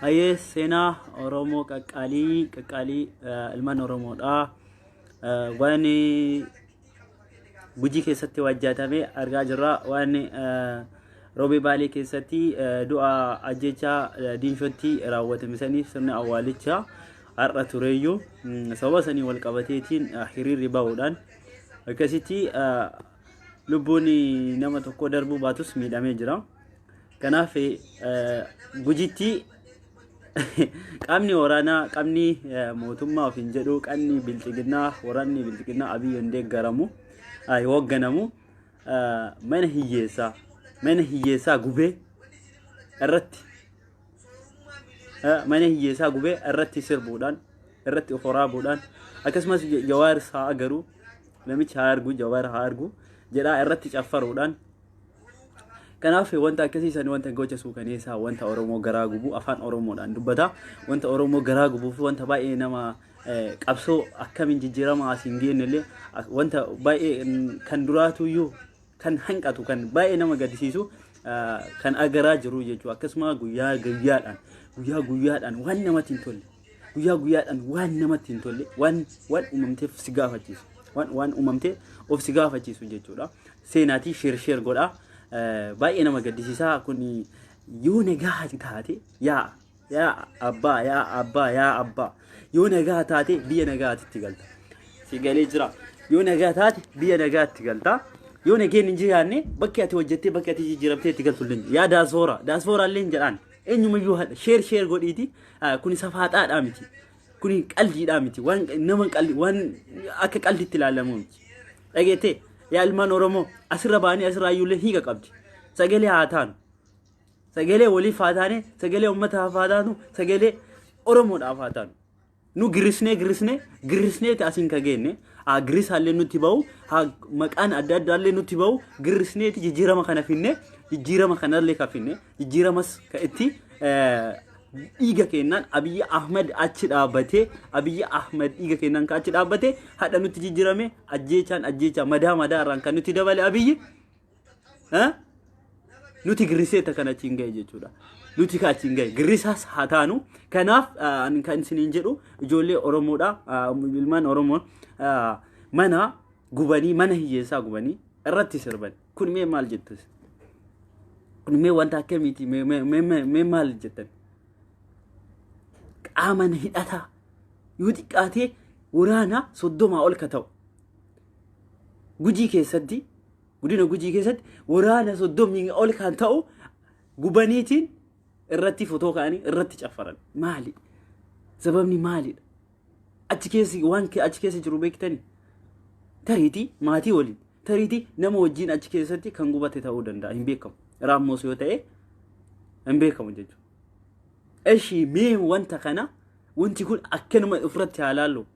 Hayyee seenaa Oromoo qaqqaalii qaqqaalii ilmaan Oromoodha. Waan Gujii keessatti wajjatame argaa jirra. Waan Roobee Baalee keessatti du'a ajjechaa Diinshootti raawwatame saniif sirni awwaalichaa har'a tureyyuu sababa sanii wal qabateetiin hiriirri bahuudhaan akkasitti lubbuun nama tokkoo darbuu baatus miidhamee jira. Kanaaf Gujitti qaamni waraanaa qaamni mootummaa ofiin jedhu qaamni bilxiginnaa waraanni bilxiginnaa Abiy hin deeggaramu hin hoogganamu mana hiyyeessaa mana hiyyeessaa gubee irratti mana hiyyeessaa gubee irratti sirbuudhaan irratti of waraabuudhaan akkasumas Jawaar haa agaru namichi haa argu Jawaar haa argu jedhaa irratti caffaruudhaan. Kanaaf wanta akkasii san wanta gocha suukaneessaa wanta Oromoo garaa gubu afaan Oromoodhaan dubbata. Wanta Oromoo garaa gubuu fi wanta baay'ee nama qabsoo akkamiin jijjiirama as hin geenne illee wanta baay'ee kan duraatuyyuu kan hanqatu kan baay'ee nama gaddisiisu kan agaraa jiru jechuudha. Akkasuma guyyaa guyyaadhaan guyyaa guyyaadhaan waan namatti hin tolle guyyaa guyyaadhaan waan namatti hin tolle waan waan uumamteef si gaafachiisu waan waan uumamtee of si gaafachiisu jechuudha. Seenaatii sheer sheer godhaa. Baay'ee nama gaddisiisaa kun yoo nagaa taate yaa yaa abbaa yaa abbaa yaa abbaa yoo nagaa taate biyya nagaatitti galta. Si galee jira. Yoo nagaa taate biyya nagaatti galta. Yoo nageen hin jiraanne bakki ati hojjettee bakki ati jijjiiramtee itti galtu illee yaa daasfoora daasfoora illee hin jedhaan eenyumayyuu haadha sheer sheer godhiiti kuni safaaxaadhaa miti. Kuni qaldiidhaa miti. Waan nama qaldi waan akka qalditti ilaalamu miti. Dhageettee yaa ilmaan Oromoo asirra ba'anii asirra iyyuullee hiika qabdi. Sagalee haa taanu. Sagalee waliif haa taane, sagalee uummataaf haa taanu, sagalee Oromoodhaaf haa taanu. Nu girrisnee girrisnee girrisneeti asiin ka geenne. Haa girrisaallee nutti ba'u, haa maqaan adda addaallee nutti ba'u, girrisneeti jijjiirama kana finne, jijjiirama kanallee ka finne, jijjiiramas ka itti dhiiga kennaan Abiyyi Ahmad achi dhaabbatee Abiyyi Ahmad dhiiga kennaan ka achi dhaabbate hadha nutti jijjiirame ajjeechaan ajjeechaa madaa madaa irraan kan nutti dabale Abiyyi nuti girriseeta kan achiin ga'e jechuudha. Nuti kan achiin ga'e girrisaas haa taanu. Kanaaf ani kan isiniin jedhu ijoollee Oromoodha ilmaan Oromoo mana gubanii mana hiyyeessaa gubanii irratti sirban. Kun mee maal jettus? Kun mee wanta akkamiiti? Mee maal jettan? Qaaman hidhataa yoo xiqqaatee waraana 30 ol ka ta'u Gujii keessatti godina Gujii keessatti waraana 30 ol kan ta'u gubaniitiin irratti fotoo ka'anii irratti caffaran. Maali? Sababni maalidha? Achi keessi waan achi keessa jiru beektanii? Tariitii maatii waliin tariitii nama wajjin achi keessatti kan gubate ta'uu danda'a hin beekamu. Raammoos yoo ta'e hin beekamu jechuudha. Eshi mee wanta kana wanti kun akkanuma ofirratti haa laallu.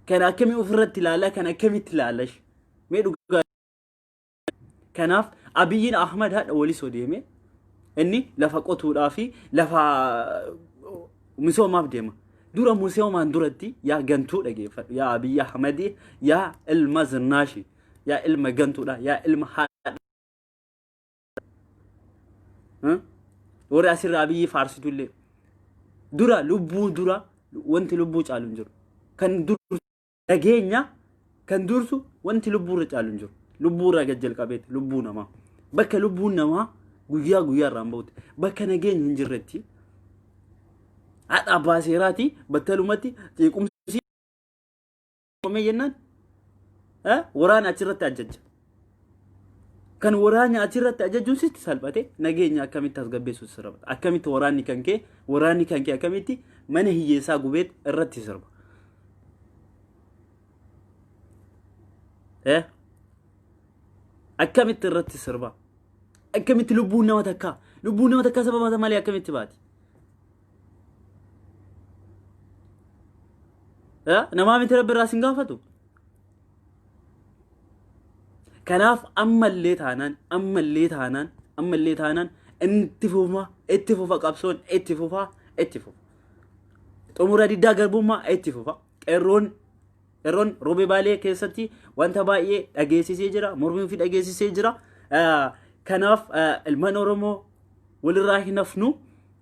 Kana akkamii ofirratti ilaala kan akkamitti ilaala mee dhugaa. Kanaaf Abiyyiin Ahmad hadha walisoo deeme inni lafa qotuudhaa fi lafa misoomaaf deema. Dura misoomaan duratti yaa gantuu dhageeffadhu yaa Abiyyi Ahmadi yaa ilma zinnaashi yaa ilma gantuudha yaa ilma haadha. Warri asirra Abiyyi faarsitu illee dura lubbuu dura wanti lubbuu caalu hin jiru. Kan dur Nageenya kan dursu wanti lubbuurra caalu hin jiru. Lubbuurraa gad jalqabeeti lubbuu namaa. Bakka lubbuun namaa guyyaa guyyaa irraan bahutti bakka nageenyi hin jirretti haadha abbaa seeraati battalumatti jeequmsi uumamee jennaan waraana achirratti ajajja. Kan waraanni achirratti ajajuun sitti salphate nageenya akkamitti tasgabbeessuuf sirba. Akkamitti waraanni kan kee waraanni kan kee akkamitti mana hiyyeessaa gubeet irratti sirba. Eh? Akkamitti irratti sirba? Akkamitti lubbuun nama takkaa? Lubbuun nama takkaa sababa malee akkamitti baati? Eh? Namaa miti rabbi irraa sin gaafatu? Kanaaf ammallee taanaan ammallee taanaan ammallee taanaan itti fufa itti fufa qabsoon itti fufa itti fufa. Xumura diddaa garbummaa itti fufa. Qeerroon qeerroon Roobee Baalee keessatti wanta baay'ee dhageessisee jira mormii fi dhageessisee jira. Kanaaf ilmaan Oromoo walirraa hin hafnu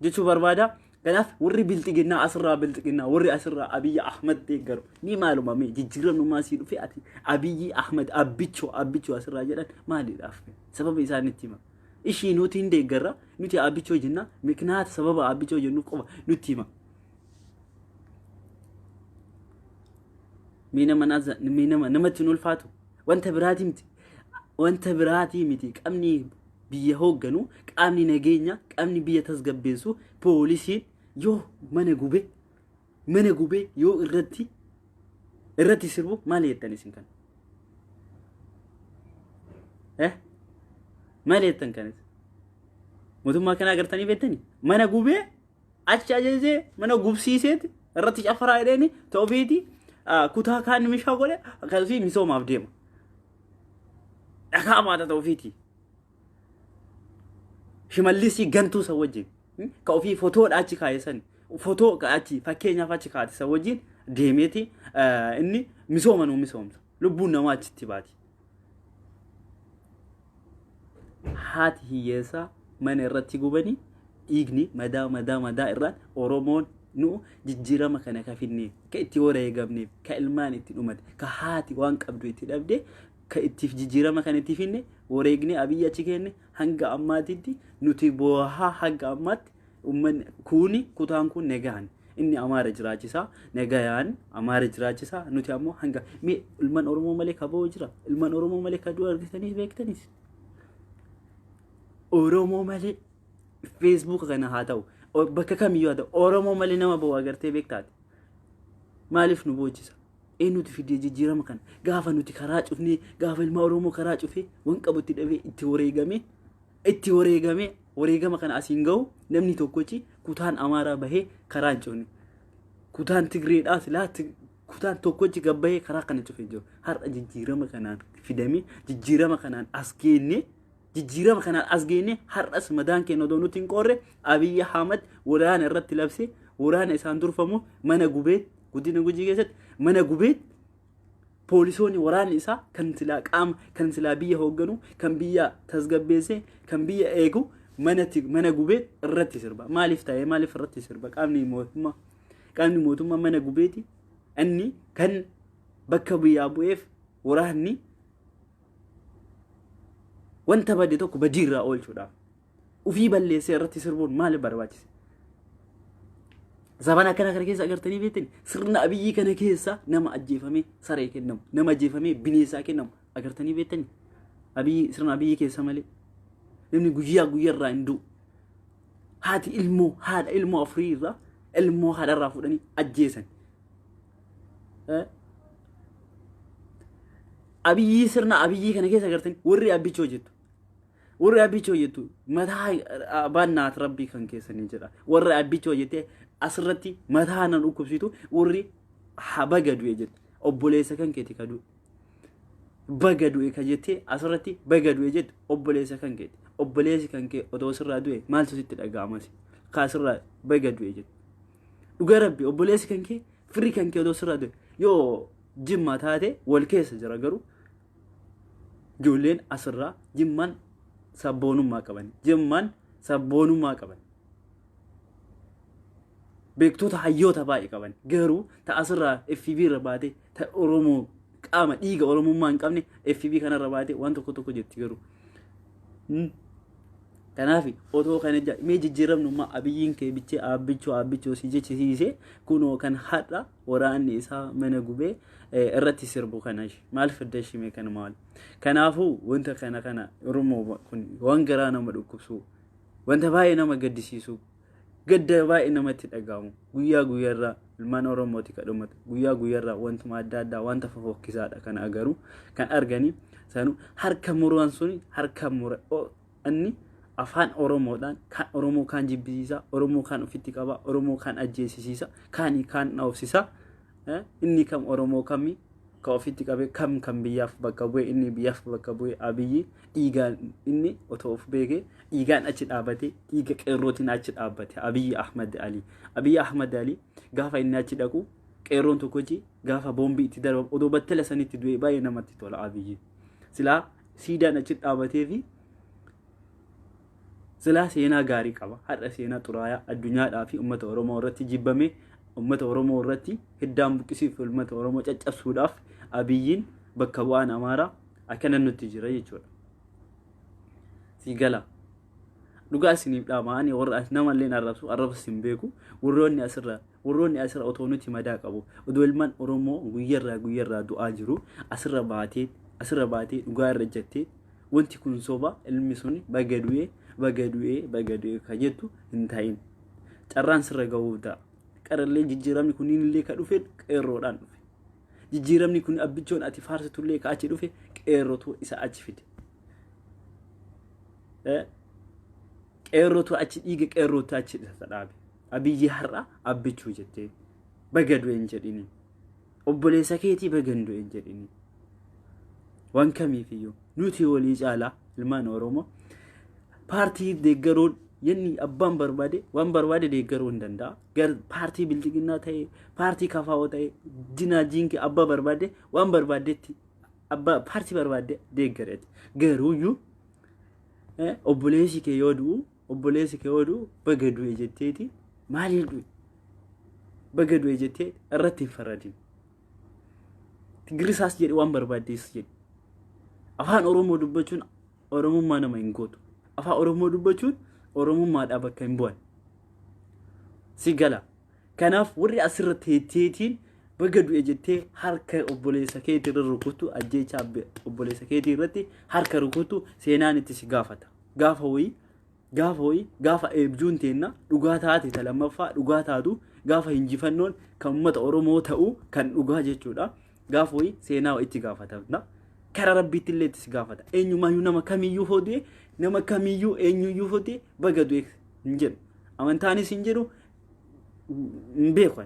jechuu barbaada. Kanaaf warri bilxiginnaa asirraa bilxiginnaa warri asirraa Abiyyi Ahmad deeggaru ni maaluma mee jijjiiramnummaa sii dhufe ati Abiyyi Ahmad abbichoo abbichoo asirraa jedhan maaliidhaaf sababa isaan itti hima. Ishii nuti hin deeggarra nuti abbichoo jenna miknaata sababa abbichoo jennu qofa nutti hima. Mee nama mee nama namatti hin ulfaatu wanta biraatii miti wanta biraatii miti qabni biyya hoogganu qaamni nageenya qaamni biyya tasgabbeessu poolisiin yoo mana gube mana gubee yoo irratti irratti sirbu maal jettan isin kan eh maal jettan kanis mootummaa kana agartanii beektani mana gubee achi ajajee mana gubsiiseeti irratti cafaraa jedheeni ta'ufiiti kutaa kaan mishaa godhe akkasii misoomaaf deema. Dhakaa baata ta'ufiiti. Shimallisii gantuu san wajjin ka ofii fotoodha achi kaa'e san fotoo achi fakkeenyaaf achi kaa'ate san wajjin deemeeti inni misooma nuu misoomsa lubbuun namaa achitti baati. Haati hiyyeessaa mana irratti gubanii dhiigni madaa madaa madaa irraan Oromoon nu jijjiirama kana ka finneef ka itti wareegamneef ka ilmaan itti dhumate ka haati waan qabdu itti dhabde ka ittiif jijjiirama kana itti finne wareegne Abiyyi achi kenne hanga ammaatitti nuti boohaa hanga ammaatti ummanni kuuni kutaan kun nagahan inni Amaara jiraachisaa nagayaan Amaara jiraachisaa nuti ammoo hanga mee ilmaan Oromoo malee ka boo'u jira ilmaan Oromoo malee ka du'u argitanii beektanis Oromoo malee Facebook kana haa ta'u bakka kamiyyuu haa ta'u Oromoo malee nama boo'u agartee beektaati maaliif nu boochisa eenyutu fidee jijjiirama kana gaafa nuti karaa cufnee gaafa ilma Oromoo karaa cufee waan qabu itti dhabee itti wareegamee itti wareegamee wareegama kana asiin gahu namni tokkochi kutaan Amaaraa bahee karaa hin cufne. Kutaan Tigreedhaa silaa kutaan tokkochi gabbahee karaa kana cufee jiru. Har'a jijjiirama kanaan fidamee jijjiirama kanaan as geennee jijjiirama kanaan as geennee har'as madaan keenya odoo nuti hin qoorre Abiyyi Ahmad waraana irratti labsee waraana isaan durfamu mana gubee guddina Gujii keessatti mana gubee poolisoonni waraanni isaa kan silaa qaama kan silaa biyya hoogganu kan biyya tasgabbeessee kan biyya eegu manatti mana gubee irratti sirba maaliif ta'e maaliif irratti sirba qaamni mootummaa qaamni mootummaa mana gubeeti inni kan bakka biyyaa bu'eef waraanni wanta bade tokko badiirraa oolchuudhaaf ufii balleessee irratti sirbuun maaliif barbaachise? Zabana akkana kana keessa agartanii beektan sirna Abiyyii kana keessa nama ajjeefamee saree kennamu nama ajjeefamee bineensaa kennamu agartanii beektan Abiyyi sirna Abiyyii keessa malee namni guyyaa guyyaarraa hin du'u. Haati ilmoo haadha ilmoo afurii irraa ilmoo haadharraa fuudhanii ajjeesan. Abiyyii sirna Abiyyii kana keessa agartanii warri abbichoo jettu. Warri abbichoo jettu mataa baannaat rabbii kan keessanii jedha. Warri abbichoo jettee asirratti mataa na dhukkubsitu warri baga du'e jette obboleessa kan keeti ka du'e. Baga du'e ka jettee asirratti baga du'e jettu obboleessa kan keeti. Obboleessi kan kee otoo sirraa du'e maaltu sitti dhaga'amas? Ka asirraa baga du'e jettu. Dhugaa rabbi obboleessi kan kee firri kan kee otoo sirraa du'e yoo jimma taate wal keessa jira garuu ijoolleen asirraa jimmaan sabboonummaa qaban jimmaan sabboonummaa qaban beektota hayyoota baay'ee qaban garuu ta asirraa FB irra baate ta Oromoo qaama dhiiga Oromummaa hin qabne FB kanarra baate waan tokko tokko jetti garuu. Kanaaf otoo kana mee jijjiiramnummaa Abiyyiin kee bichee aabbichoo aabbichoo si jechisiise kunoo kan har'a waraanni isaa mana gubee irratti sirbu kana maal fidda shimee kana maal. Kanaafuu wanta kana kana Oromoo kun waan garaa nama dhukkubsu wanta baay'ee nama gaddisiisu gadda baay'ee namatti dhaga'amu guyyaa guyyaarraa ilmaan Oromooti kan dhumatu guyyaa guyyaarraa wantuma adda addaa wanta fofokkisaadha kan agaru kan arganii sanu harka muraan suni harka mura inni afaan Oromoodhaan kan Oromoo kaan jibbisiisa Oromoo kaan ofitti qaba Oromoo kaan ajjeesisiisa kaanii kaan dhoofsisa inni kam Oromoo kami ka ofitti qabe kam kan biyyaaf bakka bu'e inni biyyaaf bakka bu'e Abiyyi dhiigaan inni otoo of beekee dhiigaan achi dhaabate dhiiga qeerrootiin achi dhaabbate Abiyyi Ahmad Ali Abiyyi Ahmad Ali gaafa inni achi dhaqu qeerroon tokkochi gaafa boombii itti darbamu odoo battala sanitti du'e baay'ee namatti tola Abiyyi silaa siidaan achi dhaabatee fi Silaa seenaa gaarii qaba. Har'a seenaa xuraayaa addunyaadhaa fi uummata Oromoo irratti jibbame, uummata Oromoo irratti hiddaan buqqisiif, uummata Oromoo caccabsuudhaaf Abiyyiin bakka bu'aan Amaaraa akkana nutti jira jechuudha. Si gala. Dhugaa isiniif dhaama, ani warra namallee arrabsu arrabsu hin beeku. Warroonni asirra otoo nuti madaa qabu, odoo ilmaan Oromoo guyyarraa guyyarraa du'aa jiru, asirra baatee dhugaa irra jettee wanti kun soba, ilmi sun baga du'ee, baga du'ee, baga du'ee ka jettu hin ta'in. Carraan sirra ga'uuf ta'a. Qarallee jijjiiramni kunniin illee ka dhufe qeerroodhaan dhufe. Jijjiiramni kun abbichoon ati faarsitullee ka achi dhufe qeerrotu isa achi fide. Qeerrotu achi dhiiga, qeerrootu achi isa dhaabe. Abiyyi har'a abbichuu jettee baga du'e hin jedhini. Obboleessa keetii baga hin du'e hin jedhini. Waan kamiifiyyuu nuti walii caalaa ilmaan Oromoo paartii deeggaruun yanni abbaan barbaade waan barbaade deeggaruu hin danda'a. Gar paartii bilxiginnaa ta'e, paartii kafaa'oo ta'e, jinaa jiinki abbaa barbaade waan barbaadetti abbaa paartii barbaade deeggareeti. Garuuyyuu obboleessi kee yoo du'u baga du'e jetteeti, maaliif du'e, baga du'e jettee irratti hin faradin. Tigirisaas jedhi, waan barbaaddees jedhi. Afaan Oromoo dubbachuun Oromummaa nama hin gootu. Afaan Oromoo dubbachuun Oromummaadhaa bakka hin bu'an. Si gala. Kanaaf warri asirra teetteetiin baga du'e jettee harka obboleessa keetii irra rukutu, ajjeechaa obboleessa keetii irratti harka rukutu, seenaan itti si gaafata. Gaafa wayii gaafa eebjuun teenna dhugaa taate, ta lammaffaa dhugaa taatu, gaafa injifannoon kan uummata Oromoo ta'u kan dhugaa jechuudha. Gaafa wayii seenaa itti gaafatamta. Kara rabbiitti illee itti si gaafata. Eenyumaayyuu nama kamiyyuu hodee, nama kamiyyuu eenyuyyuu hodee baga du'e hin jedhu. Amantaanis hin jedhu, hin beeku.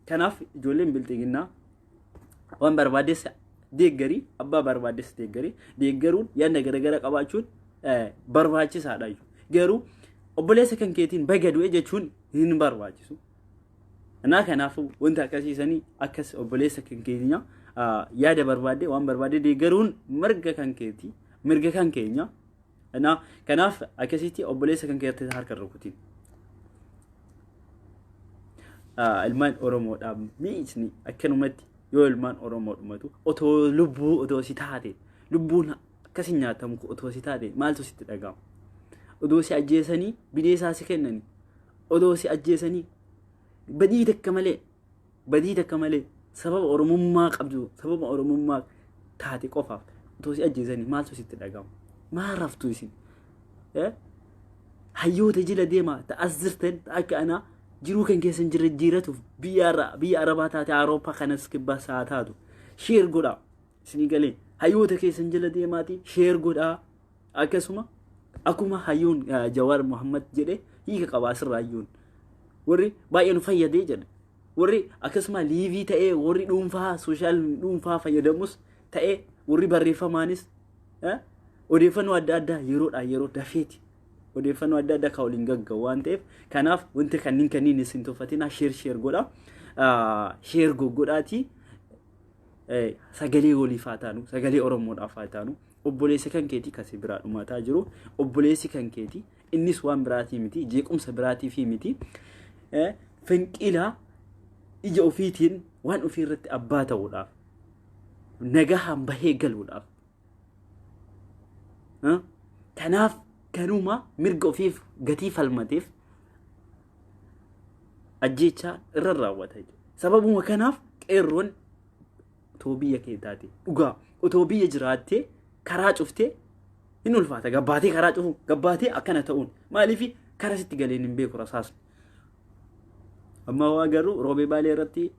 Kanaaf ijoolleen bilxiginnaa waan barbaades deeggarii, abbaa barbaades deeggarii, deeggaruun yaadna garagara qabaachuun barbaachisaadha. Garuu obboleessa kan keetiin baga du'e jechuun hin barbaachisu. Naa kanaafuu wanta akkasiisanii akkas obboleessa kan keenya yaada barbaadde waan barbaadde deeggaruun mirga kan keeti, mirga kan keenya. Naa kanaaf akkasitti obboleessa kan keetti harka rukutiin. Ilmaan Oromoodhaaf mi'isni akkanumatti yoo ilmaan Oromoo dhumatu, otoo lubbuu otoo si taate, lubbuun akkasi nyaatamu otoo si taate maaltu sitti dhaga'ama? Odoo si ajjeesanii bineensaa si kennanii, odoo si ajjeesanii badii takka malee, badii takka malee, sababa Oromummaa qabdu, sababa Oromummaa taate qofaaf otoo si ajjeesanii maaltu sitti dhaga'ama? Maal raftu isin? Hayyoota jila deemaa ta'as jirtan akka anaa jiruu kan keessan jirre jiraatuuf biyya biyya Arabaa taate, Awurooppaa kanas kibbaas haa taatu, share godhaa. Isinii galee, hayyoota keessan jala deemaati share godhaa. Akkasuma akkuma hayyuun Jawaar Muhammad jedhe hiika qaba asirraa, hayyuun warri baay'ee nu fayyadee jedhe, warri akkasuma live ta'ee, warri dhuunfaa social dhuunfaa fayyadamus ta'ee, warri barreeffamaanis odeeffannoo adda addaa yeroodhaa yeroo dafeeti odeeffannoo adda addaa kan waliin gagga'u waan ta'eef, kanaaf wanti kanneen isin tuffatina, share share godha, share goggodhaati sagalee waliif haa taanu, sagalee Oromoodhaaf haa taanu. Obboleessa kan keetii kasi biraa dhumataa jiru, obboleessi kan keetii innis waan biraatii miti, jeequmsa biraatii fi miti, finqilaa ija ofiitiin waan ofii irratti abbaa ta'uudhaaf, nagahaan bahee galuudhaaf. Kanaaf kanuma mirga ofiif gatii falmateef ajjeechaa irra raawwata. Sababuma kanaaf qeerroon otoo biyya kee taate, dhugaa otoo biyya jiraattee karaa cuftee hin ulfaata, gabbaatee karaa cufu, gabbaatee akkana ta'uun maaliif karaa sitti galeen hin beeku rasaasni. Amma waa garuu Roobee Baalee irratti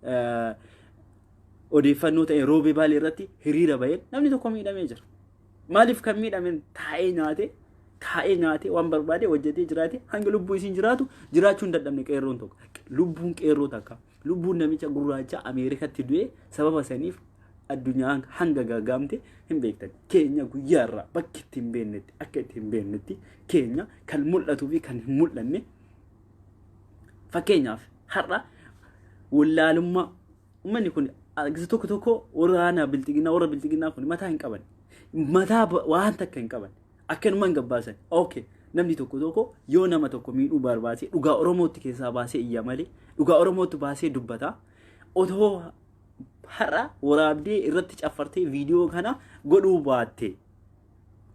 odeeffannoo ta'e, Roobee Baalee irratti hiriira baheen namni tokko miidhamee jira. Maaliif kan miidhamen taa'ee nyaate, taa'ee nyaate, waan barbaade hojjetee jiraate, hanga lubbuu isiin jiraatu jiraachuu hin dadhabne qeerroon tokko. Lubbuun qeerroo takka, lubbuun namicha gurraacha Ameerikatti du'e sababa saniif addunyaan hanga gagaamte hin beektan. Keenya guyyaarraa bakki itti hin beeknetti, akka itti hin beeknetti keenya kan mul'atuu fi kan hin mul'anne. Fakkeenyaaf har'a wallaalummaa uummanni kun tokko tokko waraana bilxiginnaa, warra bilxiginnaa kun mataa hin qaban. Mataa waan takka hin qaban. Akkanumaan gabbaasan. Okay. Namni tokko tokko yoo nama tokko miidhuu barbaade dhugaa Oromootti keessaa baasee iyya malee, dhugaa Oromootti baasee dubbata. Otoo har'a waraabdee irratti caffartee viidiyoo kana godhuu baatte,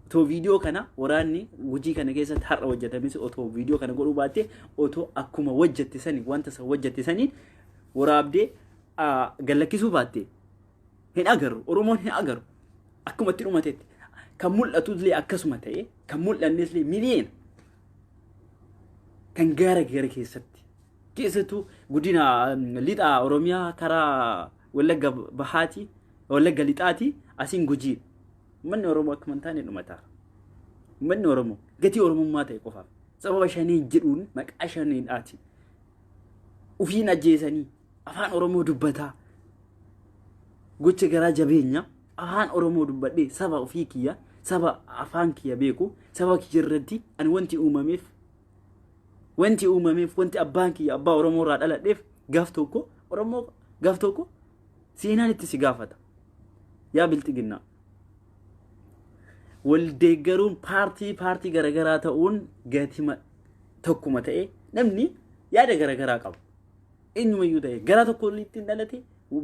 otoo viidiyoo kana waraanni hojii kana keessatti har'a hojjetames otoo viidiyoo kana godhuu baatte, otoo akkuma hojjette sani wanta san hojjette saniin waraabdee gallakkisuu baatte, hin agarru. Oromoon hin agarru. Akkuma itti dhumatetti kan mul'atullee akkasuma ta'e, kan mul'annes miliyoona kan gaara gara keessatti, keessattuu guddina lixa Oromiyaa karaa Wallagga Bahaati, Wallagga Lixaati, asiin Gujii, uummanni Oromoo akkuma hin taane dhumataa. Uummanni Oromoo gatii Oromummaa ta'e qofaaf sababa shanii jedhuun, maqaa shaniidhaati ufiin ajjeesanii, afaan Oromoo dubbataa, gocha garaa jabeenya afaan Oromoo dubbadhee, saba ofii kiyya, saba afaan kiyya beeku, saba kiyya irratti ani wanti uumameef, wanti abbaan kiyya abbaa Oromoo irraa dhaladheef, gaaf tokko Oromoo, gaaf tokko seenaan itti si gaafata. Yaa bilxiginnaa, wal deeggaruun, paartii paartii garaagaraa ta'uun gatima tokkuma ta'e, namni yaada garaagaraa qaba. Eenyumayyuu ta'e gara tokko walitti hin dhalate,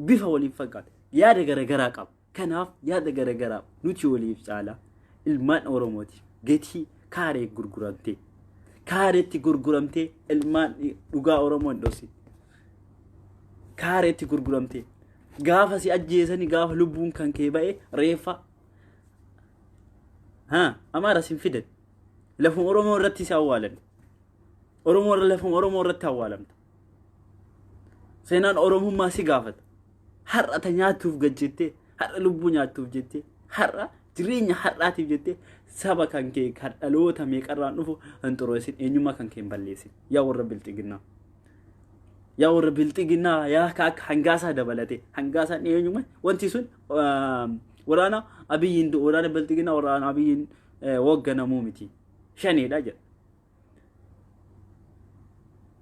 bifa waliin fakkaata, yaada garaagaraa qaba. Kanaaf yaada garaagaraa nuti waliif caala ilmaan Oromooti. Gatii kaaree gurguramtee, kaareetti gurguramtee, ilmaan dhugaa Oromoo hin dhoksi. Kaareetti gurguramtee gaafa si ajjeesanii, gaafa lubbuun kan kee ba'e, reeffa haa Amaara sin fidan, lafuma Oromoo irratti si awwaalan. Oromoo irra, lafuma Oromoo irratti awwaalamta. Seenaan Oromummaa si gaafata. Har'a ta nyaattuuf gad jettee, har'a lubbuu nyaattuuf jettee, har'a jireenya har'aatiif jettee saba kan kee kan dhaloota meeqarraan dhufu hin xureessin, eenyummaa kan kee hin balleessin. Yaa warra bilxiginnaa. Yaa warra bilxiginnaa, yaa akka akka hangaasaa dabalate, hangaasaan eenyuma wanti sun waraana Abiyyiin, waraana bilxiginnaa, waraana Abiyyiin hoogganamuu miti. Shaneedha jedha.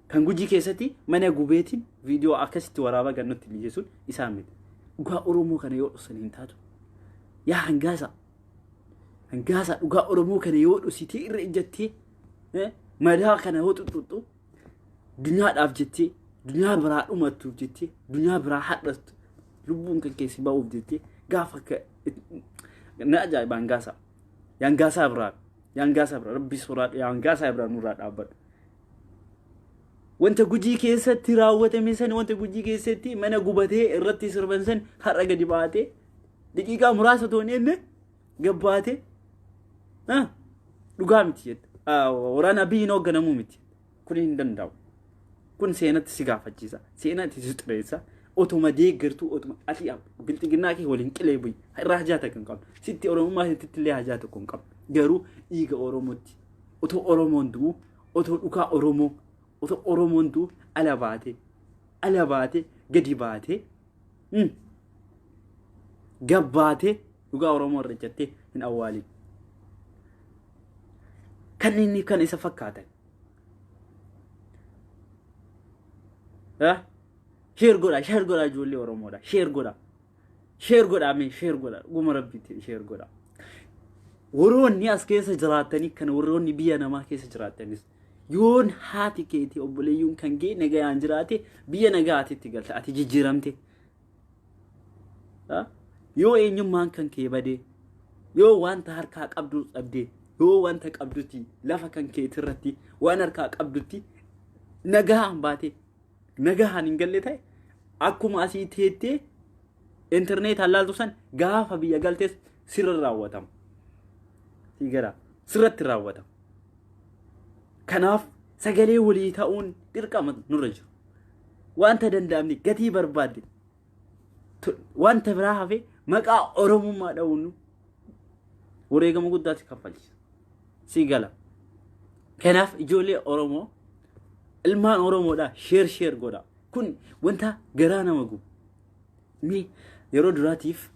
Kan Gujii keessatti mana gubeetiin viidiyoo akkasitti waraabaa kan nutti lijesuun isaan miti. Dhugaa Oromoo kana yoo dhossan hin taatu. Yaa hangaasa. Hangaasa, dhugaa Oromoo kana yoo dhossitee irra ejjattee, madaa kana yoo xuxuxxu, dunyaadhaaf jettee, dunyaa biraa dhumattuuf jettee, dunyaa biraa hadhattu, lubbuun kan keessi ba'uuf jettee, gaafa na ajaa'iba hangaasa. Hangaasaa biraa. Hangaasaa biraa. Rabbi soraadhu, hangaasaa biraa nurraa dhaabbadhu. Wanta Gujii keessatti raawwatame san, wanta Gujii keessatti mana gubatee irratti sirban san, har'a gadi baatee daqiiqaa muraasa otoo hin eenne gabbaatee dhugaa miti jette. Waraana Abiyyiin hoogganamuu miti. Kun hin danda'amu. Kun seenatti si gaafachiisa. Seenatti si xureessa. Otuma deeggartuu, otuma ati bilxiginnaa kee waliin qilee bu'i. Irraa hajaa takka hin qabdu. Sitti Oromummaa sitti illee hajaa tokko hin qabdu. Garuu dhiiga Oromootti. Otoo Oromoon du'u, otoo dhugaa Oromoo, otoo Oromoon du'u ala baatee, ala baatee, gadi baatee, gabbaatee dhugaa Oromoo irra jettee hin awwaalin. Kan inni kan isa fakkaatan. Share godha, share godha, ijoollee Oromoodha. Share godha. Share godha mee, share godha. Dhuguma Rabbiitti share godha. Warroonni as keessa jiraatanii kan warroonni biyya namaa keessa jiraatanis, yoon haati keetii obboleeyyuun kan gee nagayaan jiraate, biyya nagaatitti galta ati jijjiiramte. Yoo eenyummaan kan kee badee, yoo wanta harkaa qabdu dhabdee, yoo wanta qabdutti lafa kan keetirratti waan harkaa qabdutti nagaan baate nagahaan hin galle ta'e, akkuma asii teettee intarneetaan laaltu san gaafa biyya galtes sirra raawwatama. Siigara sirratti raawwatama. Kanaaf sagalee walii ta'uun dirqama nurra jiru. Wanta danda'amne gatii barbaadde wanta biraa hafe maqaa Oromummaa dha'uun wareegama guddaatti kaffalchisa. Si gala. Kanaaf ijoollee Oromoo, ilmaan Oromoodha, share share godha. Kun wanta garaa nama gubu. Mee yeroo duraatiif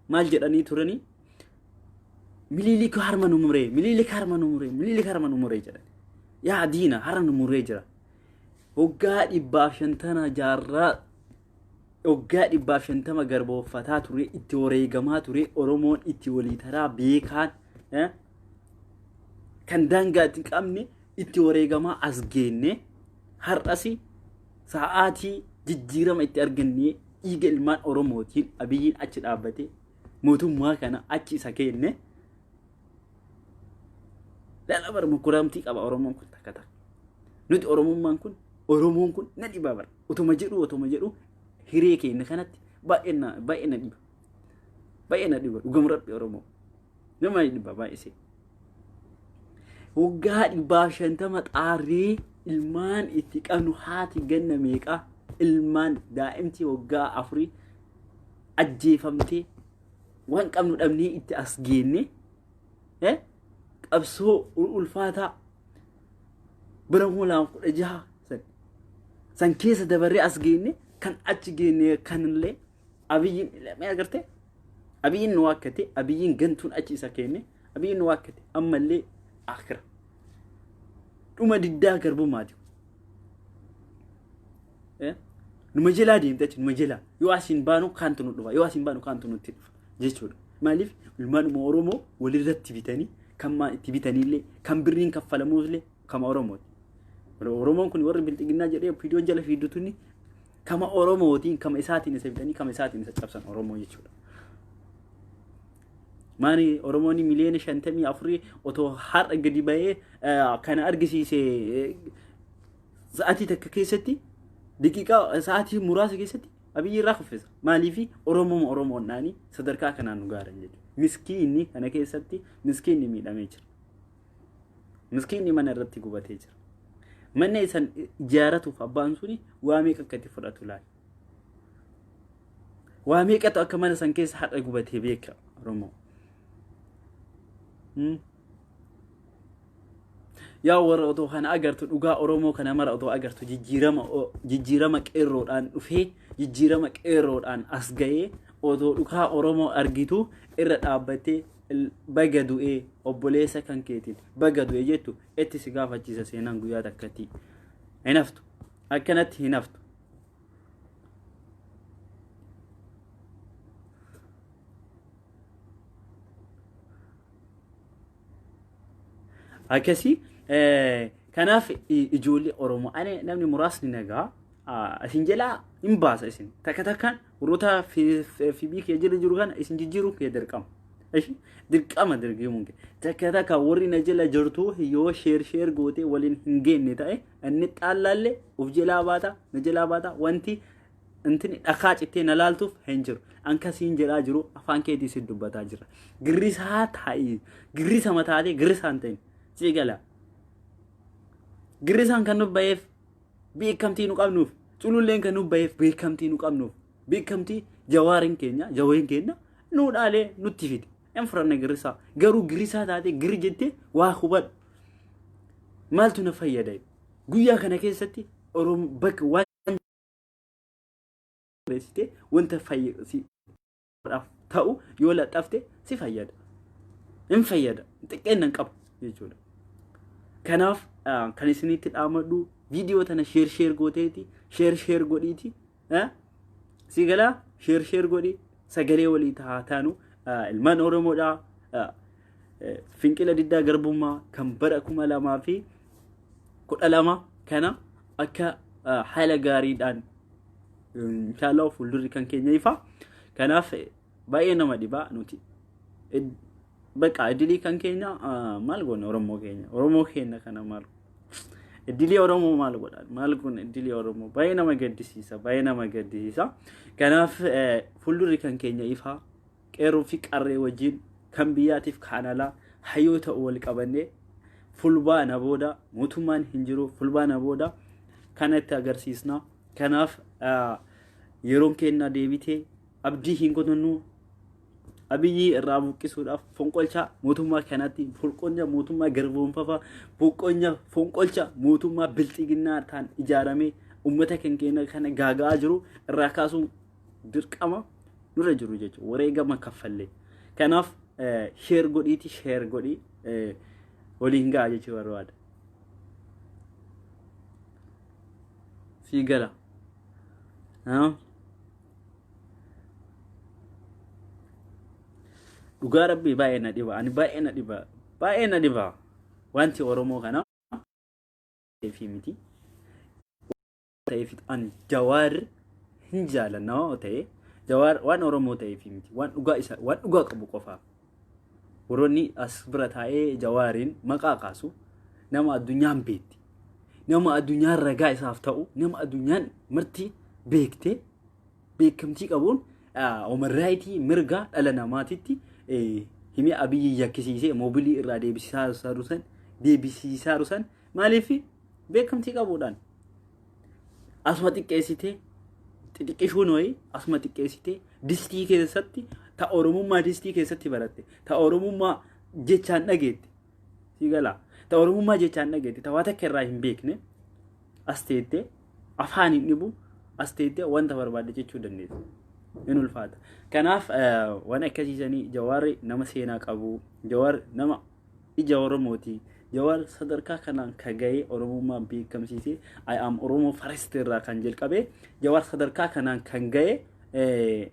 maal jedhanii turanii? Mililik harma nu muree, Mililik harma nu muree, Mililik harma nu muree jedhan. Yaa diina, har'a nu muree jira. Waggaa 150, jaarraa waggaa 150 garbooffataa ture, itti wareegamaa ture, Oromoon itti walii taraa beekaan. Kan daangaa itti qabne itti wareegamaa as geenne, har'as sa'aatii jijjiirama itti argannee dhiiga ilmaan Oromootiin Abiyyiin achi dhaabbate mootummaa kana achi isa kenne. Dhala bara mukuramtii qaba Oromoon kun takka takka. Nuti Oromummaan kun, Oromoon kun na dhiba bara. Otuma jedhu hiree keenya kanatti baay'ee na baay'ee na dhiba. Baay'ee na dhiba, dhugama rabbi, Oromoo. Nama dhiba baay'isee. Waggaa 150 xaarree ilmaan itti qabnu, haati ganna meeqaa, ilmaan daa'imti waggaa 4 ajjeefamtee, waan qabnu dhabnee itti as geenne. Qabsoo ulfaataa bara 2016 san keessa dabarree as geenne. Kan achi geenne kanillee Abiyyiin mee agartee, Abiyyiin nu waakkate, Abiyyiin gantuun achi isa kenne, Abiyyiin nu waakkate. Ammallee akira dhuma diddaa garbummaati. Numa jalaa deemte achi, numa jalaa yoo asiin baanu kaantu nu dhufa, yoo asiin baanu kaantu nutti dhufa jechuudha. Maaliif? Ilmaanuma Oromoo walirratti bitanii, kan itti bitaniillee, kan birriin kaffalamuullee kama Oromooti. Oromoon kun warri bilxiginnaa jedhee viidiyoon jala fiiddutunni kama Oromootiin, kama isaatiin isa bitanii, kama isaatiin isa cabsan Oromoo jechuudha. Maani, Oromoon miliyoona 54 otoo har'a gadi bahee kana argisiise, sa'aatii takka keessatti, daqiiqaa sa'aatii muraasa keessatti Abiyyi irraa kuffisa. Maaliif? Oromoo Oromoon dhaanii sadarkaa kanaan nu gaaran jechuudha. Miskiinni kana keessatti miskiinni miidhamee jira. Miskiinni mana irratti gubatee jira. Manni isan ijaaratuuf abbaan suni waa meeqa akka itti fudhatu laala. Waa meeqatu akka mana san keessa har'a gubatee beeka Oromoo. Yaa warra otoo kana agartu, dhugaa Oromoo kana mara otoo agartu, jijjiirama qeerroodhaan dhufee, jijjiirama qeerroodhaan as ga'ee, otoo dhugaa Oromoo argitu irra dhaabbattee baga du'ee obboleessa kan keetiin baga du'e jettu, itti si gaafachiisa seenaan guyyaa takkatti. Hin haftu. Akkanatti hin haftu. Akkasii kanaaf ijoollee Oromoo, ani namni muraasni nagaa isin jalaa hin baasa, isin takka takkaan warroota FB kee jala jiru kana isin jijjiiruun kee dirqama. Dirqama dirqimuun kee takka takka warri na jala jirtu yoo share share gootee waliin hin geenne ta'e, inni xaallaallee of jalaa baata, na jalaa baata, wanti intini dhakaa cittee na laaltuuf hin jiru. Ankasiin jedhaa jiru, afaan keetii si dubbataa jira. Girrisaa taa'ii, girrisa mataatee girrisaa hin ta'in si gala. Girrisaan kan nu ba'eef beekamtii nu qabnuuf, cululleen kan nu ba'eef beekamtii nu qabnuuf, beekamtii Jawaariin keenya, Jaween keenya nu dhaalee nutti fide. Hin fudhanne girrisaa. Garuu girrisaa taatee girri jettee waa hubadhu. Maaltu na fayyada? Guyyaa kana keessatti Oromoo bakka waan barreessite, wanta fayyadaaf ta'u yoo laxxafte si fayyada. Hin fayyada. Xiqqeenna hin qabu jechuudha. Kanaaf kan isinitti dhaamadhu, viidiyoo tana share share gooteeti, share share godhiiti, si galaa, share share godhi, sagalee walii taa taanu ilmaan Oromoodhaa. Fincila diddaa garbummaa kan bara 2012 kana akka haala gaariidhaan, inshaallah, fuuldurri kan keenya ifa. Kanaaf baay'ee nama dhibaa, nuti bakka idilii kan keenya maal goone, Oromoo keenya, Oromoo keenya kana maal, idilii Oromoo maal godhan, maal goone idilii Oromoo? Baay'ee nama gaddisiisa, baay'ee nama gaddisiisa. Kanaaf fuuldurri kan keenya ifa. Qeerroo fi qarree wajjin kan biyyaatiif kan alaa hayyoo ta'u wal qabannee, fulbaana booda mootummaan hin jiru, fulbaana booda kana itti agarsiisna. Kanaaf yeroon keenya deebitee abdii hin kutannu. Abiyyi irraa buqqisuudhaaf fonqolcha mootummaa kanatti, fonqolcha mootummaa garboomfafa, fonqolcha mootummaa bilxiginnaa ta'an ijaaramee uummata kan keenya kana gaaga'aa jiru irraa kaasuun dirqama nurra jiru jechuudha. Wareegama kaffallee. Kanaaf share godhiiti, share godhii waliin ga'a jechuu barbaada. Sii gala. Dhugaa rabbii baay'ee na dhiba. Ani baay'ee na dhiba. Baay'ee na dhiba. Wanti Oromoo kana ta'eefi miti. Ta'eef an Jawaar hin jaalanna ta'e, Jawaar waan Oromoo ta'eefi miti. Waan dhugaa isa waan dhugaa qabu qofaaf. Warroonni as bira taa'ee Jawaariin maqaa kaasu nama addunyaan beekti. Nama addunyaan ragaa isaaf ta'u, nama addunyaan marti beekte, beekamtii qabuun human rights, mirga dhala namaatitti himee Abiyyi yakkisiisee moobilii irraa deebisiisaa rusan maaliif beekamtii qabuudhaan asuma xiqqeessitee xixiqqishuun wayii, asuma xiqqeessitee distii keessatti ta Oromummaa distii keessatti baratte, ta Oromummaa jechaan dhageette, si galaa, ta Oromummaa jechaan dhageette, ta waa takka irraa hin beekne as teettee afaan hin dhibu, as teettee wanta barbaadde jechuu dandeessa. In ulfaata. Kanaaf waan akkasiisanii Jawaarri nama seenaa qabu, Jawaar nama ija Oromooti. Jawaar sadarkaa kanaan ka ga'ee Oromummaa beekamsiisee, "I am Oromo first" irraa kan jalqabe, Jawaar sadarkaa kanaan kan ga'e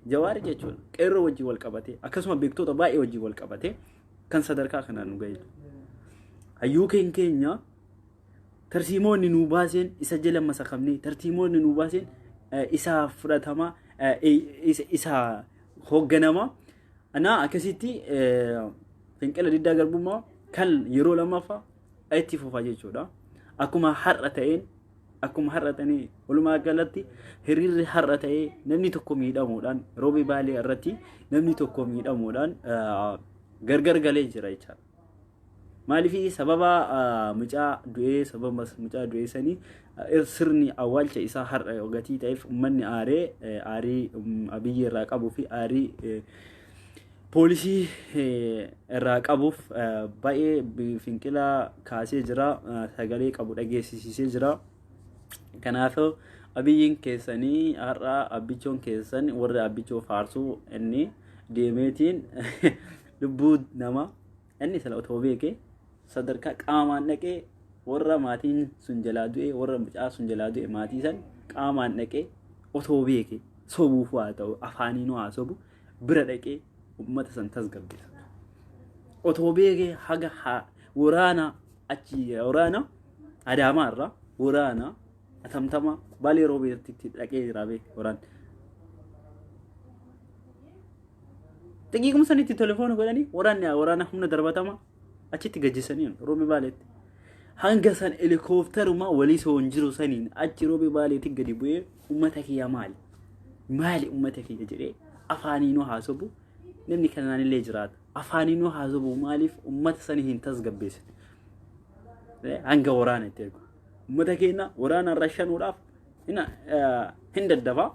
Jawaar jechuudha. Qeerroo wajjin wal qabate, akkasuma beektoota baay'ee wajjin wal qabate kan sadarkaa kanaan nu ga'e. Hayyuu keenya tarsiimoonni nuu baaseen isa jala masakamnee, tarsiimoonni nuu baaseen isa fudhatama, isa hoogganama. Anaa akkasitti fincila diddaa garbummaa kan yeroo lammaffaa itti fufa jechuudha. Akkuma har'a ta'een, akkuma har'a ta'ee, walumaa galatti hiriirri har'a ta'ee namni tokko miidhamuudhaan, Roobi Baalee irratti namni tokko miidhamuudhaan gargar galee jira jechaadha. Maaliif? Sababa mucaa du'ee, sababa mucaa du'ee sanii sirni awwaalcha isaa har'a gatii ta'eef uummanni aaree, aarii Abiyyi irraa qabuu fi aarii poolisii irraa qabuuf baay'ee fincila kaasee jira, sagalee qabu dhageessisiisee jira. Kanaaf Abiyyiin keessanii har'a, Abbichoon keessan, warri Abbichoo faarsuu, inni deemeetiin lubbuu nama inni sana otoo beekee sadarkaa qaamaan dhaqee warra maatiin sun jalaa du'e, warra mucaa sun jalaa du'e, maatii san qaamaan dhaqee otoo beeke, sobuuf haa ta'u, afaaniinuu haa sobu, bira dhaqee uummata san tasgabbeessa. Otoo beekee haga waraana achi, waraana Adaamaa irraa waraana atamtama Baalee Roobeetti dhaqee jira beek waraana. Xiqiiquma sanitti telefoona godhanii waraanni waraana humna darbatama achitti gajjisanii Roobi Baaleetti. Hanga san helikoophteruma walii soon jiru saniin achi Roobi Baaleetti gadi bu'ee "Uummata kiyya maali? Maali uummata kiyya?" jedhee afaaniinuu haasobu namni kanaan illee jiraata. Afaaniinuu haasobu, maaliif uummata sanii hin tasgabbeessine? Hanga waraana itti ergu. Uummata keenya waraana irra shanuudhaaf hin daddafaa.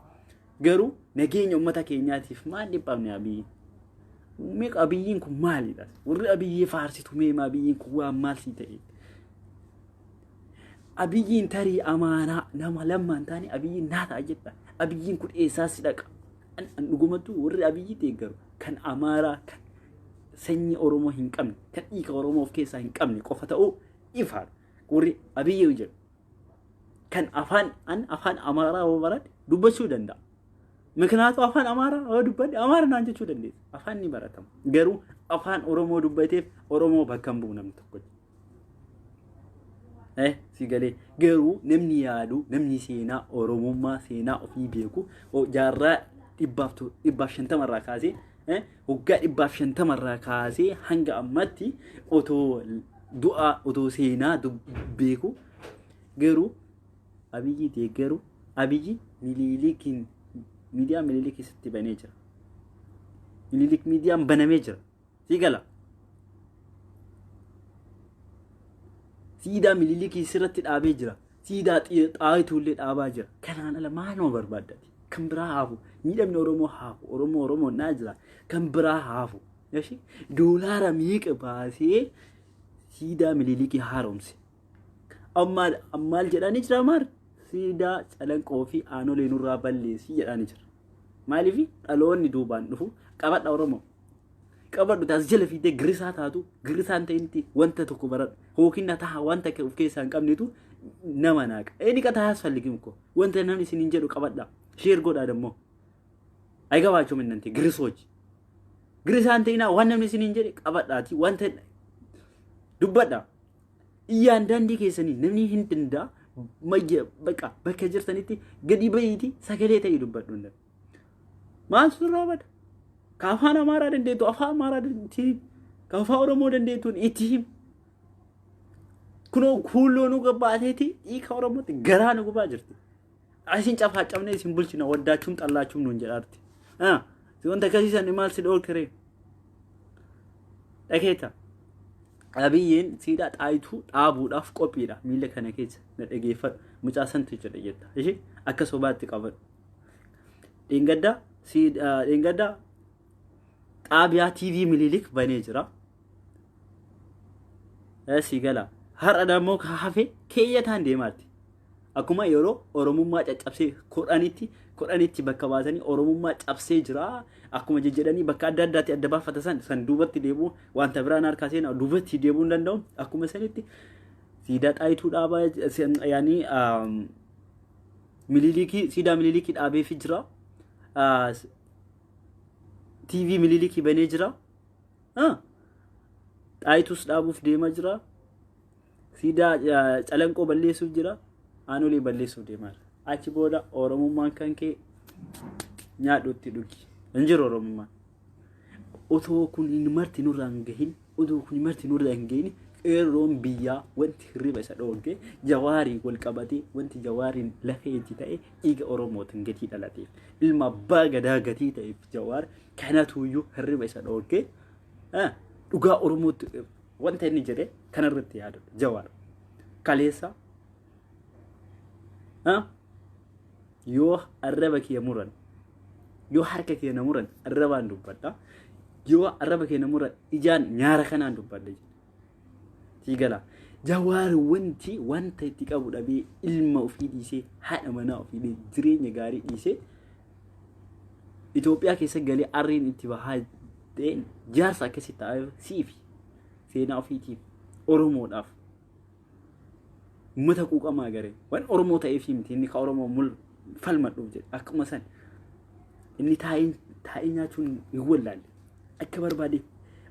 Garuu nageenya uummata keenyaatiif maal dhiphamne Abiyyi? Meeqa Abiyyiin kun maalidha? Warri Abiyyii faarsitu meema, Abiyyiin kun waan maal sii ta'e? Abiyyiin tarii amaanaa nama lammaan taane Abiyyiin naa ta'a jetta. Abiyyiin kun eessaa si dhaqa? An dhugumattuu warri Abiyyii deeggaru kan Amaaraa, kan sanyii Oromoo hin qabne, kan dhiiga Oromoo of keessaa hin qabne qofa ta'uu ifaadha. Warri Abiyyii jedhu kan afaan an afaan Amaaraa yoo baradhe dubbachuu danda'a. Mikinaatu afaan Amaaraa yoo dubbadhe Amaara naan jechuu dandeessa. Afaan ni baratama. Garuu afaan Oromoo dubbateef Oromoo bakka hin bu'u namni tokko. Si galee? Garuu namni yaadu, namni seenaa Oromummaa, seenaa ofii beeku, jaarraa 150 irraa kaasee, waggaa 150 irraa kaasee hanga ammaatti otoo du'aa otoo seenaa beeku garuu Abiyyi deeggaru. Abiyyi Miliilikiin miidiyaa Miliilik keessatti banee jira. Miliilik miidiyaan banamee jira. Si gala. Siidaa Miliilikii sirratti dhaabee jira. Siidaa Xaayituu illee dhaabaa jira. Kanaan ala maaluma barbaaddati? Kan biraa haafu. Miidhamni Oromoo haafu. Oromoo Oromoon naa jira. Kan biraa haafu. Doolaara meeqa baasee siidaa Miliilikii haaromse? Ammaal maal jedhanii jira maal? "Siidaa Calanqoo fi Aanolee nurraa balleessii" jedhanii jira. Maaliif? Dhaloonni duubaan dhufu qabadha Oromoo. Qabadhu, taas jala fiidee girrisaa taatu, girrisaan ta'inti wanta tokko baradhu. Hookinna taha wanta of keessaa hin qabnetu nama naaqa. Inni qataa asfalligim ko wanta namni isiniin jedhu qabadha. Share godhaa dammoo. Aygabaachuu minnanti girrisoochi. Girrisaan ta'inaa, waan namni isiniin jedhe qabadhaati wanta dubbadha. Iyyaan daandii keessanii namni hin danda'a mayya baqa bakka jirtanitti gadi bahiiti sagalee ta'ii dubbadhu hin danda'u. Maal surraa bada? Ka afaan Amaaraa dandeettu afaan Amaaraa dandeettu, ka afaan Oromoo dandeettuun itti himi. Kunoo kuulloo nu gabbaateeti dhiika Oromootti garaa nu gubaa jirti. Isin cafaacabnee isin bulchina waddaachuun xallaachuun nuun jedhaarti. Wanta akkasii san maal si dhoorkiree? Dhageetta. Abiyyiin siidaa Xaayituu dhaabuudhaaf qophiidha. Miila kana keessa na dhageeffadhu. Mucaa santu jedha jetta. Ishee akka sobaatti qabadhu. Dheengadda dheengadda xaabiyaa TV Mililik banee jira. Si gala. Har'a dammoo ka hafe keeyyataan deemaatti. Akkuma yeroo Oromummaa caccabsee kudhanitti kudhanitti bakka baasanii Oromummaa cabsee jira. Akkuma jejjedhanii bakka adda addaatti adda baafata san san duubatti deebi'u wanta biraan harkaa seenaa duubatti deebi'uu hin danda'u. Akkuma sanitti siidaa Xaayituu dhaabaa yaanii Mililikii siidaa Mililikii dhaabeefi jira. TV Mililikii banee jira. Xaayitus dhaabuuf deemaa jira. Siidaa Calanqoo balleessuuf jira. Aanolee balleessuuf deemaa jira. Achi booda Oromummaan kan kee nyaadhu itti dhugi. Hin jiru Oromummaan. Otoo kun hin marti nurraa hin gahin, otoo kun marti nurraa hin gahin, qeerroon biyyaa wanti hirriba isa dhoorge Jawaarii wal qabatee wanti Jawaariin lafee itti ta'e dhiiga Oromootiin gatii dhalateef ilma abbaa gadaa gatii ta'eef Jawaar kanatuyyuu hirriba isa dhoorge dhugaa Oromootti wanta inni jedhe kanarratti yaadudha Jawaar. Kaleessa yoo arraba kiyya muran, yoo harka kiyya na muran arrabaan dubbadha, yoo arraba kiyya na muran ijaan nyaara kanaan dubbadha jedhe. Sii gala. Jawaar wanti wanta itti qabu dhabee ilma ofii dhiisee haadha manaa ofii dhiisee jireenya gaarii dhiisee Itoophiyaa keessa galee arriin itti bahaa ta'een jaarsa akkasii ta'aa siifi seenaa ofiitiif Oromoodhaaf uummata quuqamaa garee waan Oromoo ta'eef miti inni ka Oromoo mul falmadhuuf jedhe. Akkuma san inni taa'ee taa'ee nyaachuun hin wallaalle akka barbaade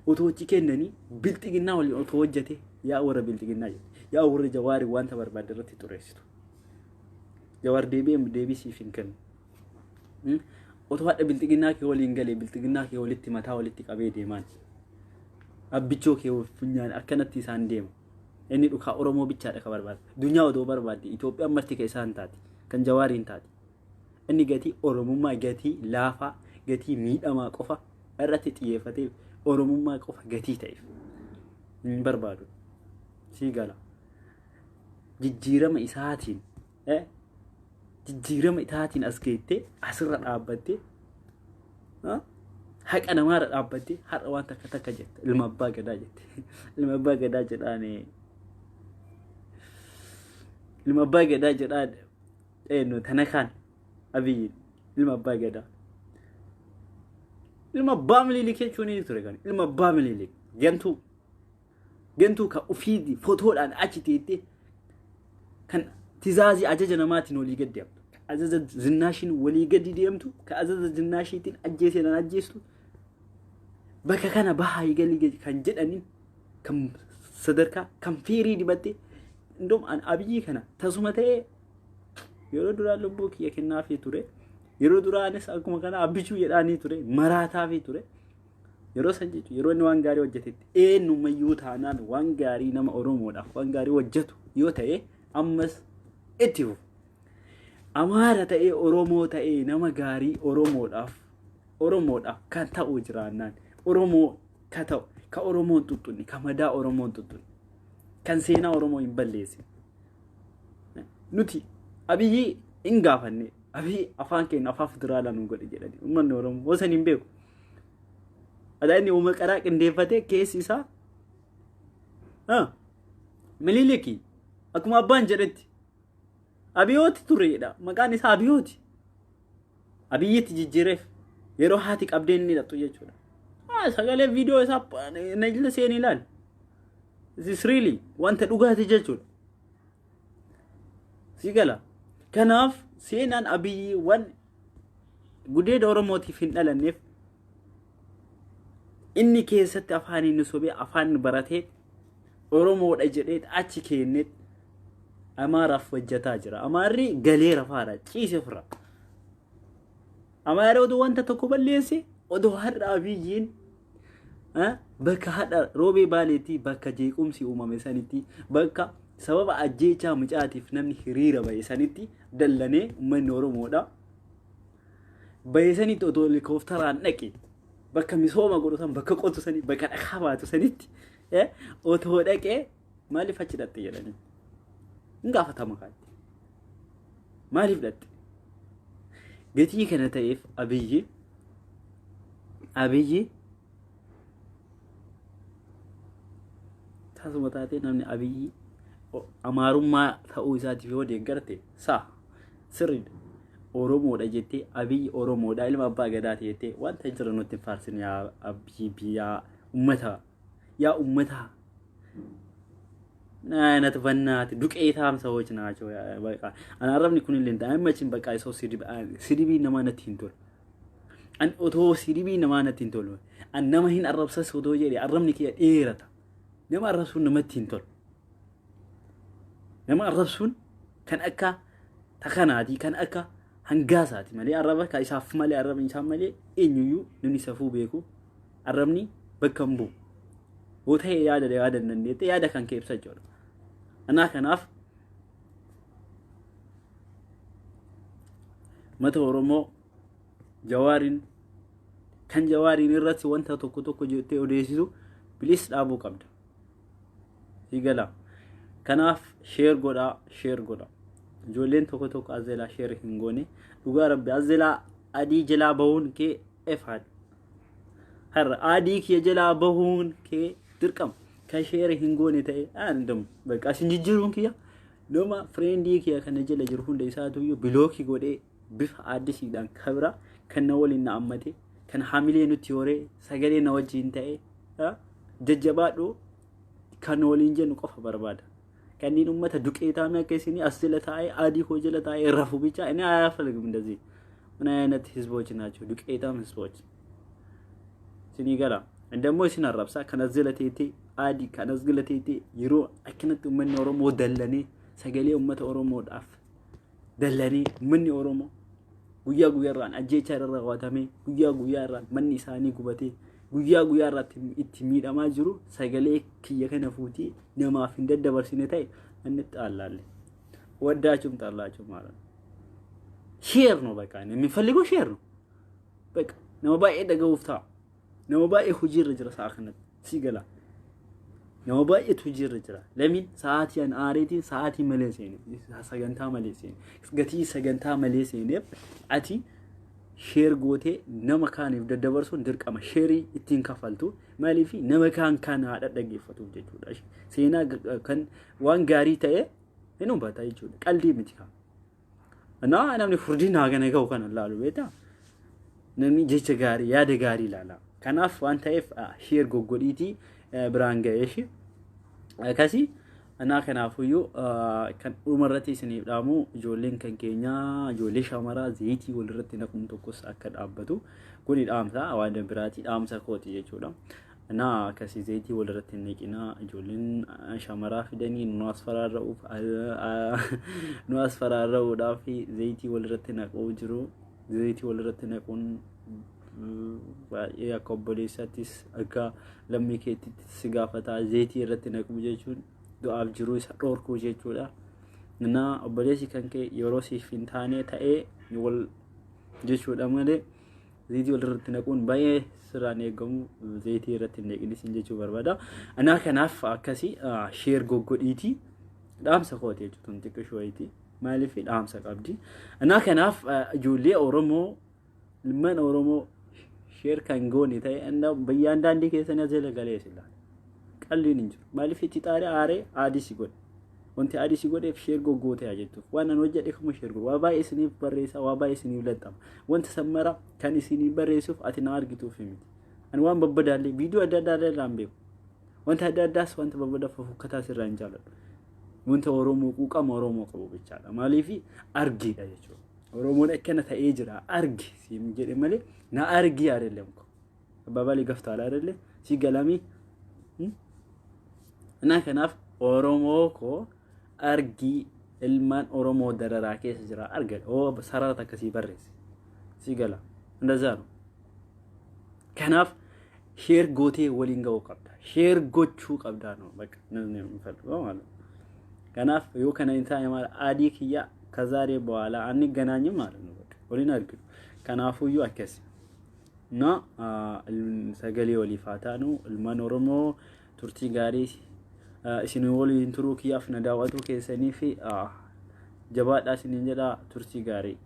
otoo hojii kennanii bilxiginnaa waliin otoo hojjete yaa warra bilxiginnaa jedhe yaa warra Jawaarii wanta barbaade irratti xureessitu Jawaar deebi'ee deebii siif hin kennu. Otoo hadha bilxiginnaa kee waliin galee bilxiginnaa kee walitti mataa walitti qabee deemaan. Abbichoo kee funyaan akkanatti isaan deema. Inni dhukaa Oromoo bichaadha ka barbaadu. Dunyaa odoo barbaadde Itoophiyaan marti ka isaan taati. Kan Jawaariin taati. Inni gatii Oromummaa gatii laafaa gatii miidhamaa qofa irratti xiyyeeffatee Oromummaa qofa gatii ta'eef hin barbaadu. Sii gala. Jijjiirama isaatiin jijjiirama isaatiin as geettee asirra dhaabbattee haqa namaarra dhaabbattee har'a waan takka takka jette ilma abbaa gadaa jette ilma abbaa gadaa jedhaan ilma abbaa gadaa jedhaan eenyu tanakaan Abiyyiin ilma abbaa gadaa ilma abbaa Mililik jechuun ni ture kan ilma abbaa Mililik gantuu gantuu ka ofii fotoodhaan achi teettee kan tizaazii ajaja namaatiin walii gad deemtu ka ajaja zinnaashiin walii gadi deemtu ka ajaja zinnaashiitiin ajjeesee nan ajjeestu bakka kana bahaa galii gadi kan jedhaniin kan sadarkaa kan fiirii dibatte indoom an Abiyyii kana tasuma ta'ee yeroo duraa lubbuu kiyya kennaafii ture yeroo duraanis akkuma kana abbichuu jedhaanii ture maraataafii ture. Yeroo san jechuun yeroo inni waan gaarii hojjetetti eenyumayyuu taanaan waan gaarii nama Oromoodhaaf waan gaarii hojjetu yoo ta'e ammas itti fufu. Amaara ta'ee Oromoo ta'ee nama gaarii Oromoodhaaf Oromoodhaaf kan ta'u jiraannaan Oromoo ka ta'u ka Oromoon tuttunne ka madaa Oromoon tuttunne kan seenaa Oromoo hin balleessine. Nuti Abiyyi hin gaafanne. Abiyyi afaan keenya afaan federaalaa nu godhe jedhani uummanni Oromoo osoo hin beeku. Adaa inni uuma qaraa qindeeffatee keessi isaa Mililikii akkuma abbaan jedhetti Abiyooti tureedha. Maqaan isaa Abiyooti. Abiyyitti jijjiireef yeroo haati qabdee inni hidhattu jechuudha. Sagalee viidiyoo isaa najla seenii ilaali. This is really wanta dhugaati jechuudha. Si gala. Kanaaf seenaan Abiyyi waan gudeeda Oromootiif hin dhalanneef inni keessatti afaan inni sobee afaan baratee Oromoodha jedhee achi kennee Amaaraaf hojjetaa jira. Amaarri galee rafaadha, ciise fira. Amaarri odoo wanta tokko balleesse, odoo har'a Abiyyiin bakka hadha Roobee Baaleetti, bakka jeequmsi uumame sanitti, bakka sababa ajjeechaa mucaatiif namni hiriira bahe sanitti dallanee uummanni Oromoodha. Bahe sanitti odoo helikoophteraan dhaqe, bakka misooma godhu san, bakka qotu sanii, bakka dhakaa baatu sanitti otoo dhaqee, maaliif achi dhatte jedhanii hin gaafatama kaatti. Maaliif dhatte? Gatii kana ta'eef Abiyyi tasuma taatee namni Abiyyi Amaarummaa ta'uu isaatiif yoo deeggarte saa sirriidha. Oromoodha jettee, Abiyyi Oromoodha, ilma abbaa gadaati jettee wanta hin jirre nutti hin faarsin. Yaa Abiyyi, yaa ummata, yaa ummata አይነት በእናትህ ዱቄታም ሰዎች ናቸው። በቃ arrabni kun illee አይመችም። በቃ ሰው ስድbii namaa natti hin tolu. An otoo sirbii namaa natti hin tolu. An nama hin arrabsas otoo jedhe arrabni kiyya dheerata. Nama arrabsuun namatti hin tolu. Nama arrabsuun kan akka takanaati, kan akka hangaasaati malee, arraba ka isaaf malee, arrabni isaan malee eenyuyyuu namni safuu beeku arrabni bakka hin bu'u. Yoo ta'e yaada yaada hin dandeette yaada kan kee ibsa jechuudha. Anaa kanaaf mata Oromoo Jawaariin kan Jawaariin irratti wanta tokko tokko jettee odeessitu bilis dhaabuu qabda. Si gala. Kanaaf share godhaa, share godhaa. Ijoolleen tokko tokko azelaa share hin goone, dhugaa rabbi azelaa adii jalaa bahuun kee efaadha. Har'a adii kee jalaa bahuun kee dirqama. Kan share hin goone ta'e aandamu. Bakka asin jijjiiruun kiyya nama friendii kiyya kana jala jiru hunda isaatuyyuu blockii godhee bifa addisiidhaan kabira kan na waliin na ammate, kan hamilee nutti horee sagalee na wajjin ta'e jajjabaadhu kan waliin jennu qofa barbaada. Kanneen uummata duqeetaame akka isinii as jala taa'ee adii koo jala taa'ee rafu ብቻ እኔ አያፈልግም። እንደዚህ ምን አይነት ህዝቦች ናቸው? ዱቄታም ህዝቦች isinii gala. ደግሞ isin arrabsa kan as jala teettee adii kan as jala teettee yeroo akkanatti uummanni Oromoo dallanee sagalee uummata Oromoodhaaf dallanee, uummanni Oromoo guyyaa guyyaarraan ajjeechaa irra raawwatamee, guyyaa guyyaarraan manni isaanii gubatee, guyyaa guyyaarratti itti miidhamaa jiru, sagalee kiyya kana fuutee namaaf hin daddabarsine ta'e inni xaallaalle ወዳችሁም ጠላችሁ ማለት ነው። Share ነው በቃ የሚፈልገው share ነው። በቃ nama baay'ee dhaga'uuf ta'a. Nama baay'ee hojiirra jira sa'a kanatti si gala. Nama baay'eetu hojiirra jira. Lamiin sa'aatii an aareetiin sa'aatii malee seene, sagantaa malee seene, gatii sagantaa malee seeneef ati share gootee nama kaaniif daddabarsuun dirqama. Shareii ittiin kafaltu maaliif nama kaan kan haadha dhaggeeffatuuf jechuudha. Seenaa kan waan gaarii ta'e hin hubata jechuudha. Qaldii miti kaa. Naa namni furdina hagana ga'u kana laalu beektaa? Namni jecha gaarii, yaada gaarii ilaala. Kanaaf waan ta'eef share goggodhiitii biraan ga'ee akkasii. Anaa kanaafuyyuu kan dhumarratti isiniif dhaamu, ijoolleen kan keenyaa, ijoollee shamaraa zayitii walirratti naquun tokkos akka dhaabbatu kuni dhaamsa waan biraatii dhaamsa kooti jechuudha. Anaa akkasii zayitii walirratti hin naqinaa. Ijoolleen shamaraa fidanii nu as faraarra'uudhaaf zayitii walirratti naquu jiru. Zayitii walirratti naquun baay'ee akka obboleessaattis akka lammii keettitti si gaafataa. Zayitii irratti naquu jechuun du'aaf jiruu isa dhorkuu jechuudha. Na obboleessi kan kee yeroo siif hin taane ta'ee wal jechuudha malee zayitii walirratti naquun baay'ee sirraan eegamu. Zayitii irratti hin naqin isin jechuu barbaada. Anaa kanaaf akkasii share goggodhiitii dhaamsa kooti jechuudha, xiqqishoo wayitii maaliif dhaamsa qabdi. Anaa kanaaf ijoollee Oromoo, ilmaan Oromoo share kan goone ta'e biyyaan daandii keessanii as jala galee ilaala. Qalliin hin jiru. Maaliif itti xaaree aaree adii si godhe. Wanti adii si godheef share goggootee jettuuf. Waan an hojjedhe kamuu share godhe. Waa baay'ee isiniif barreessa, waa baay'ee isiniif laxxama. Wanta sammara kan isiniif barreessuuf ati na argituuf miti. Ani waan babbadaallee viidiyoo adda addaa irraa hin beeku. Wanta adda addaas wanta babbadaa fofokkataa sirraa hin jaalladhu. Wanta Oromoo quuqama Oromoo qabu bichaadha. Maaliif argiidha jechuudha. Oromoon akkana ta'ee jira argi siin jedhe malee na argi አይደለም እኮ አባባሌ ገፍቷል አይደለ? ሲገላሚ Innaa kanaaf Oromoo koo argii, ilmaan Oromoo dararaa keessa jira arga. Oo sarara akkasii barreesse si gala እንደዛ ነው። Kanaaf share gootee waliin ga'uu qabda, share gochuu qabda ነው በቃ ነው የምፈልገው ማለት ነው። Kanaaf yoo kana hin taane maal adii kiyya ከዛሬ በኋላ አንገናኝም ማለት ነው። በቃ waliin arginu. Kanaafuyyuu akkasi na sagalee waliif haa taanu. Ilmaan Oromoo, turtii gaarii isin waliin turuu kiyyaaf na daawwatuu keessanii fi jabaadhaa isiniin jedha. Turtii gaarii.